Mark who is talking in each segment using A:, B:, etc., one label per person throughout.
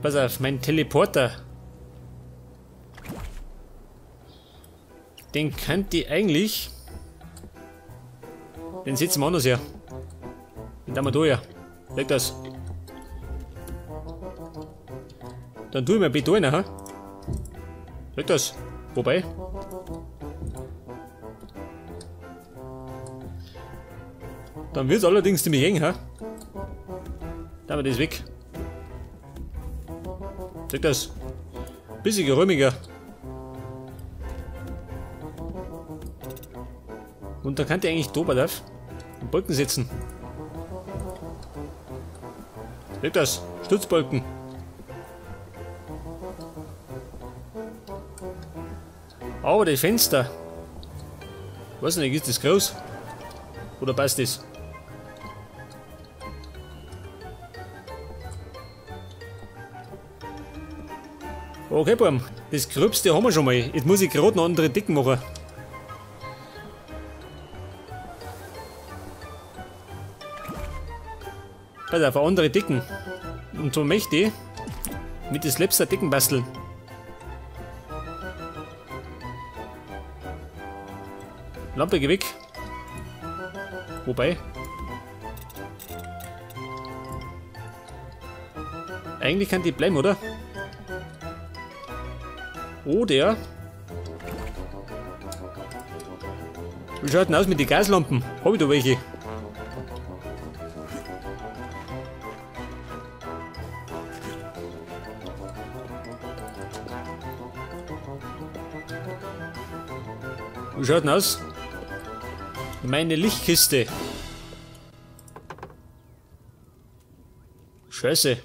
A: Pass auf, mein Teleporter. Den könnt ihr eigentlich... Den setzen wir anders her. Den tun wir da her. Leg das. Dann tue ich mir bitte rein, ha? Leg das. Wobei. Dann wird es allerdings ziemlich eng, ha? Da haben wir das weg. Leg das. Bisschen geräumiger. Und dann kann der eigentlich da auf den Balken setzen. Leg das. Stützbalken. Aber die Fenster. Weiß nicht, ist das groß? Oder passt das? Okay, Baum. Das Gröbste haben wir schon mal. Jetzt muss ich gerade noch andere Decken machen. Pass auf, andere Decken. Und so möchte ich mit den Slabs Decken basteln. Lampe, geh weg. Wobei. Eigentlich kann die bleiben, oder? Oder. Wie schaut denn aus mit den Gaslampen? Hab ich da welche? Wie schaut denn aus? Meine Lichtkiste. Scheiße.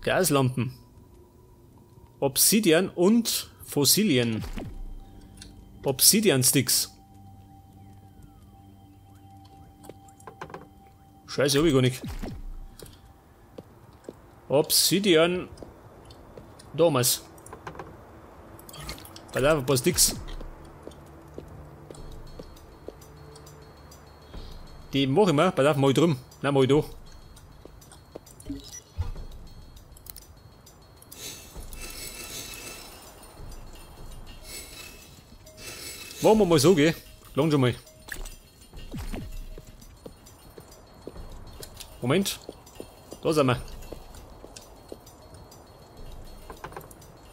A: Gaslampen. Obsidian und Fossilien. Obsidian Sticks. Scheiße, hab ich gar nicht. Obsidian. Damals. Pass auf, ein paar Sticks. Die mache ich mir. Pass auf, mach ich drum. Nein, mach ich da. Machen wir mal so, gell? Lang schon mal. Moment. Da sind wir.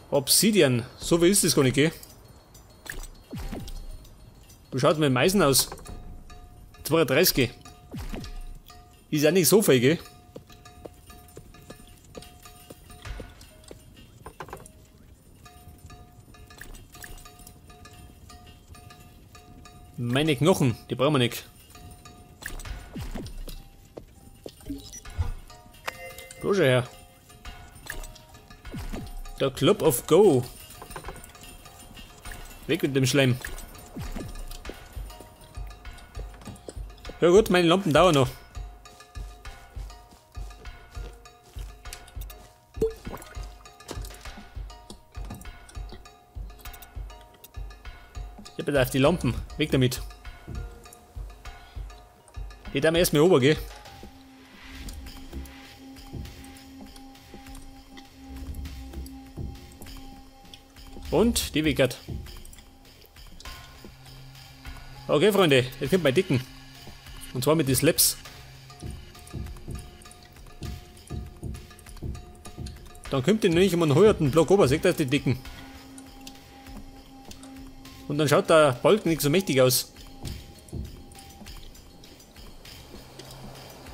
A: Obsidian. So viel ist das gar nicht, gell? Wie schaut mit dem Eisen aus? 32. Ist ja nicht so viel, gell? Meine Knochen, die brauchen wir nicht. Da schau her. Der Club of Go. Weg mit dem Schleim. Ja gut, meine Lampen dauern noch. Ich hab jetzt auf die Lampen. Weg damit. Geht einmal erstmal rüber, gell? Und die wickert. Okay, Freunde, jetzt kommt mein Dicken. Und zwar mit den Slaps. Dann kommt die nämlich um einen höheren Block ober, seht ihr das, die Dicken. Und dann schaut der Balken nicht so mächtig aus.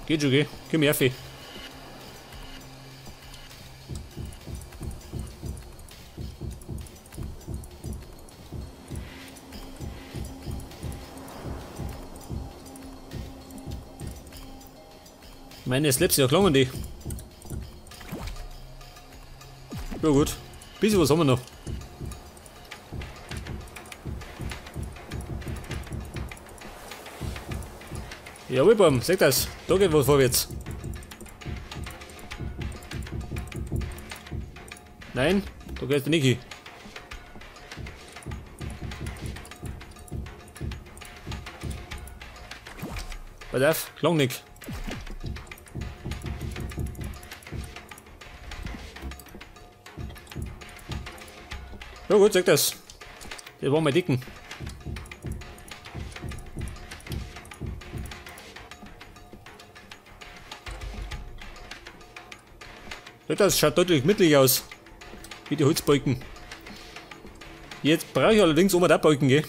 A: Geht schon, gell? Komm her, Fee. Meine Slaps, ja klangen die. Ja gut. Bisschen was haben wir noch. Jawohl, Baum, seht das. Da geht was vorwärts. Nein, da geht der Niki. Pass auf, klang nicht. Ja gut, sag das. Das war mein Dicken. Das schaut deutlich gemütlich aus. Wie die Holzbalken. Jetzt brauche ich allerdings auch da Balken, gell?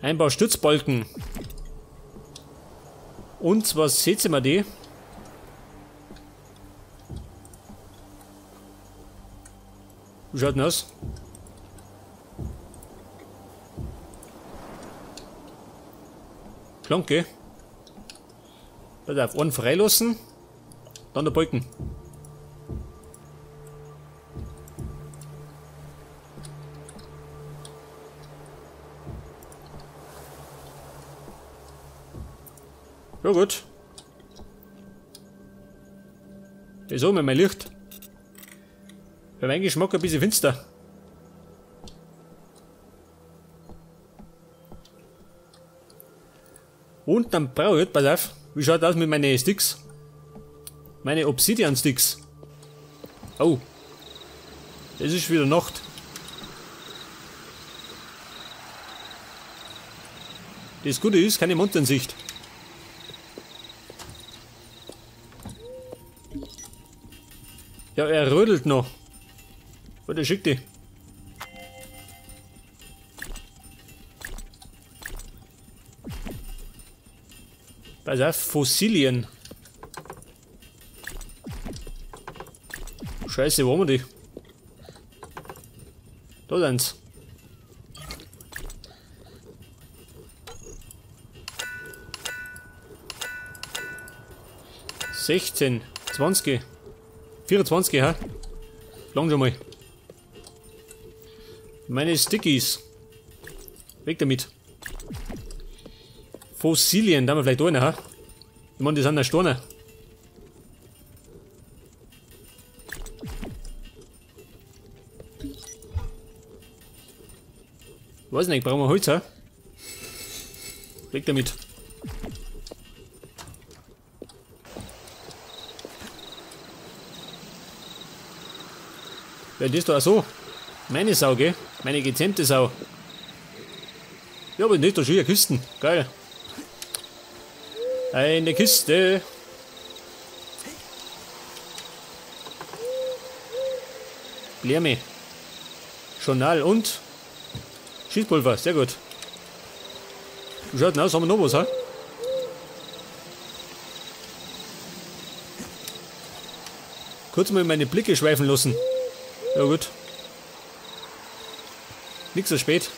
A: Ein paar Stützbalken. Und zwar setzen wir die. Wie schaut denn aus? Klank, gell? Pass auf, einen freilassen. Dann der Balken. Ja gut. Wieso mit meinem Licht? Für meinen Geschmack ein bisschen finster. Und dann brauche ich, pass auf, wie schaut das aus mit meinen Sticks? Meine Obsidian Sticks. Oh. Es ist wieder Nacht. Das Gute ist, keine Monster in Sicht. Ja, er rödelt noch. Warte, schick die. Pass auf, Fossilien. Scheiße, wo haben wir die? Da sind's. 16, 20, 24, hä? Lang schon mal. Meine Stickies. Weg damit. Fossilien, da haben wir vielleicht eine, hä? Ich meine, die sind ja Steine. Weiß nicht, brauchen wir Holz, hä? Weg damit. Ja, das da auch so. Meine Sau, gell? Meine gezähmte Sau. Ja, aber nicht, da schon wieder Kisten. Geil. Eine Kiste. Blärme. Journal und Schießpulver, sehr gut. Wie schaut denn aus? Haben wir noch was, hä? Kurz mal meine Blicke schweifen lassen. Ja gut. Nix so spät.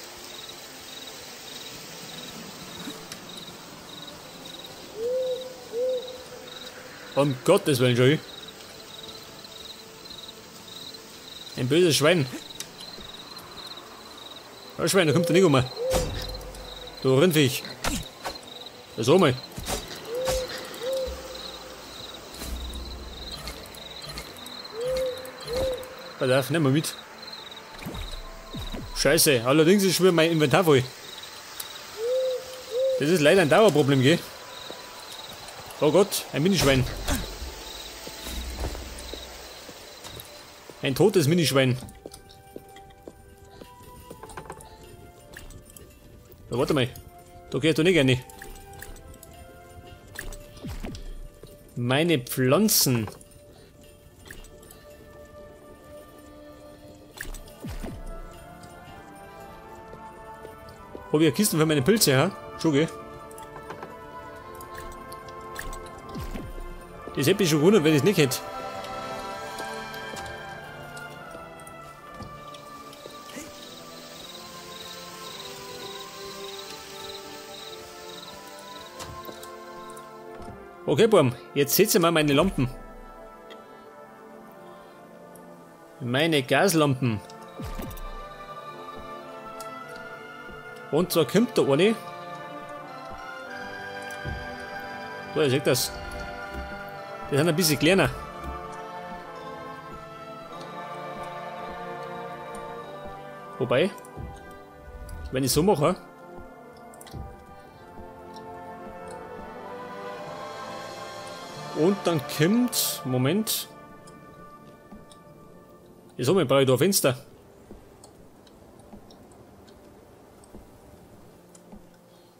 A: Um Gottes Willen, schon. Ein böses Schwein. Oh Schwein, da kommt der nicht um. Du Rindviech. Das mal. Pass auf, nimm mal mit. Scheiße, allerdings ist schon wieder mein Inventar voll. Das ist leider ein Dauerproblem, gell? Oh Gott, ein Minischwein. Ein totes Minischwein. Na, warte mal. Da gehst du nicht rein. Meine Pflanzen. Hab ich eine Kiste für meine Pilze, ha? Schon, gell? Das hätte mich schon gewundert, wenn ich es nicht hätte. Okay, Baum, jetzt setze ich mal meine Lampen. Meine Gaslampen. Und zwar kommt da eine. Da, ihr seht das. Die sind ein bisschen kleiner. Wobei, wenn ich so mache. Und dann kommt, Moment. Jetzt brauche ich da ein Fenster.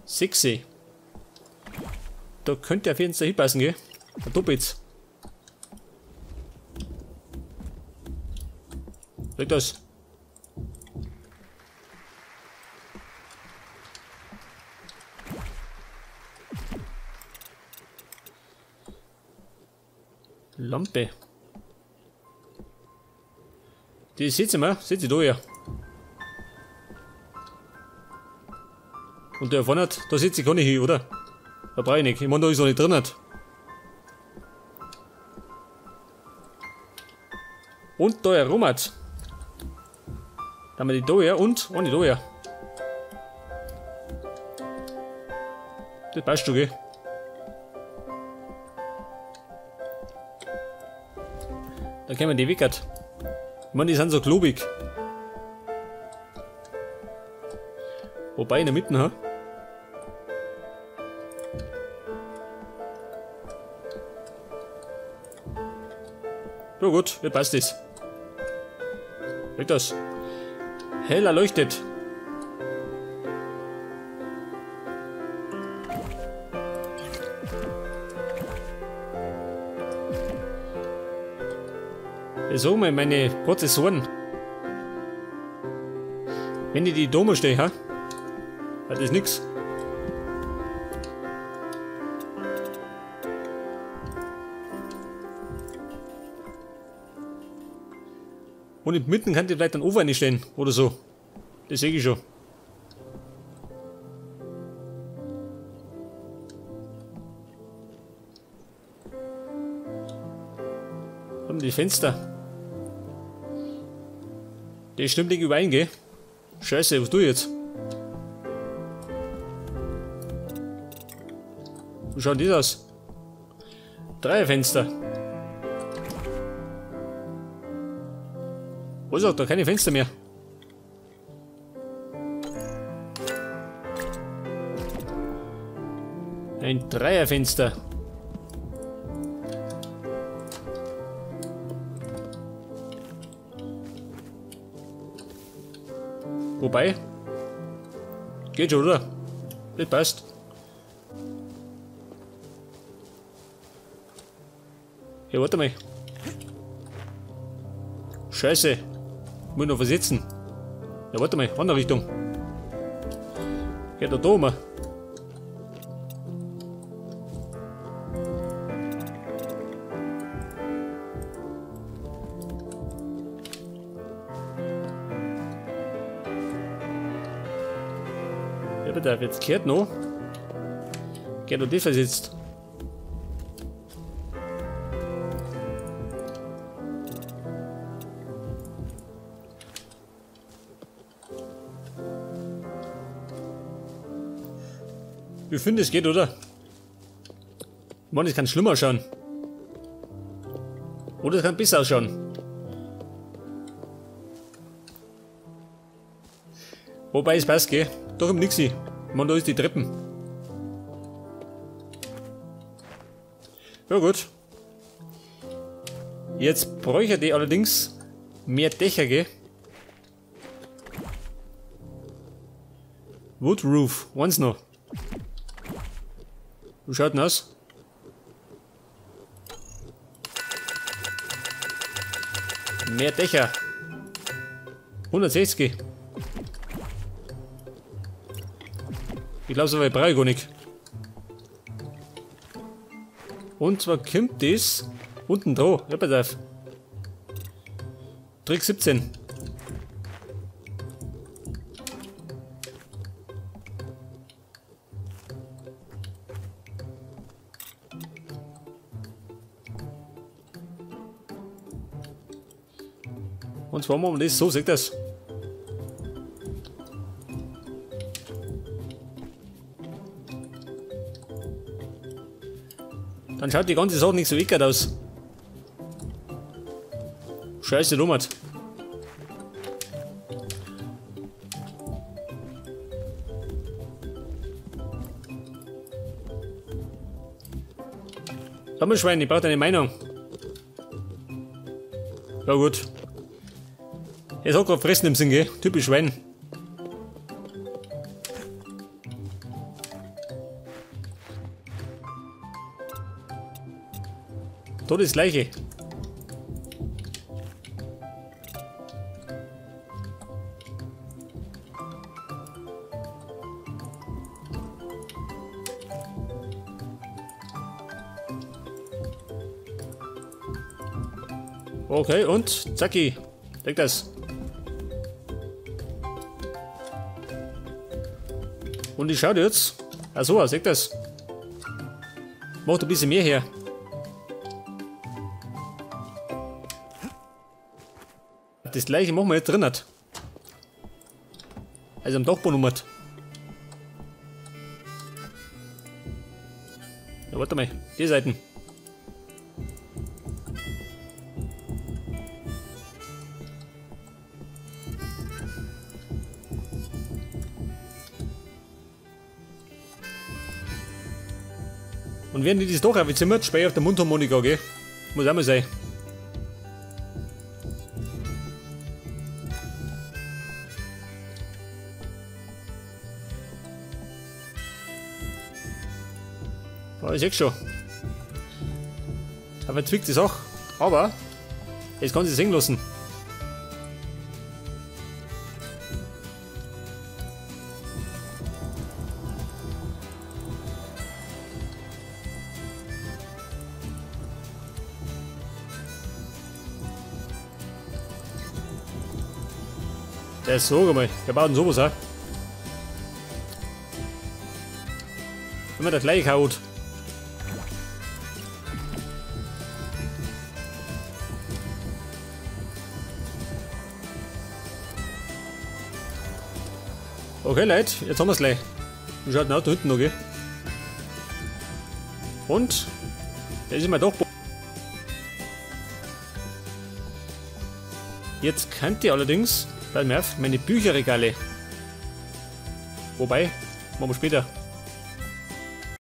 A: Sexy. Da könnte ein Fenster hinpassen, gell? Ein Doppitz. Leg das. Lampe. Die seht ihr mal, seht ihr da ja. Und der vorne, da sitze ich gar nicht hin, oder? Da brauche ich nicht. Ich meine, da ist noch nicht drin. Und da herum hat. Dann haben wir die da her und ohne da her. Das passt schon, gell? Da können wir die weg. Ich meine, die sind so klobig. Wobei in der Mitte, ha? Ja gut, wie passt das? Weg das. Heller leuchtet. So, meine Prozessoren. Wenn ich die Dome stehe, ha? Das ist nix. Und in Mitten kann die vielleicht dann Ofen stehen oder so. Das sehe ich schon. Haben die Fenster. Die stimmt nicht überein, gell? Scheiße, was tue ich jetzt? Wie schaut das aus? 3 Fenster. Wo ist auch da keine Fenster mehr? Ein Dreierfenster. Wobei, geht schon, oder? Das passt. Ja, warte mal. Scheiße. Muss noch versetzen. Ja, warte mal, andere Richtung. Geht da oben. Ja, bitte, jetzt kehrt noch. Geht noch die versetzt. Ich finde, es geht, oder? Mann, es kann schlimmer ausschauen. Oder es kann besser ausschauen. Wobei es passt, gell? Doch im Nixi. Man, da ist die Treppen. Ja gut. Jetzt bräuchte ich allerdings mehr Dächer, gell? Wood Roof, eins noch. Wie schaut denn aus? Mehr Dächer. 160. Ich glaube, so weit brauche ich gar nicht. Und zwar kommt das unten dran. Ja, pass auf. Trick 17. Und zwar machen wir das so, seht das. Dann schaut die ganze Sache nicht so eckert aus. Scheiße, Lummert. Sag mal, Schwein, ich brauche deine Meinung. Ja gut. Es hat gerade fressen im Sinn, gell? Typisch Schwein. Da das gleiche. Okay, und zacki. Leg das. Und ich schau dir jetzt. Ach so, seht das. Macht ein bisschen mehr her. Das gleiche machen wir jetzt drin. Also am Dachboden um. Ja, warte mal, die Seiten. Und während ich das doch aufgezimmert, spiele ich auf der Mundharmonika, gell? Muss auch mal sein. Ja, ich seh schon. Aber zwickt die Sache. Aber es kann sich sehen lassen. Der ist so mal. Wir bauen sowas auch. Immer der gleiche Chaot. Okay, Leute, jetzt haben wir es gleich. Wie schaut denn aus da hinten noch, gell? Und das ist mein Dachboden. Jetzt könnt ihr allerdings, bleib mir auf, meine Bücherregale. Wobei, machen wir später.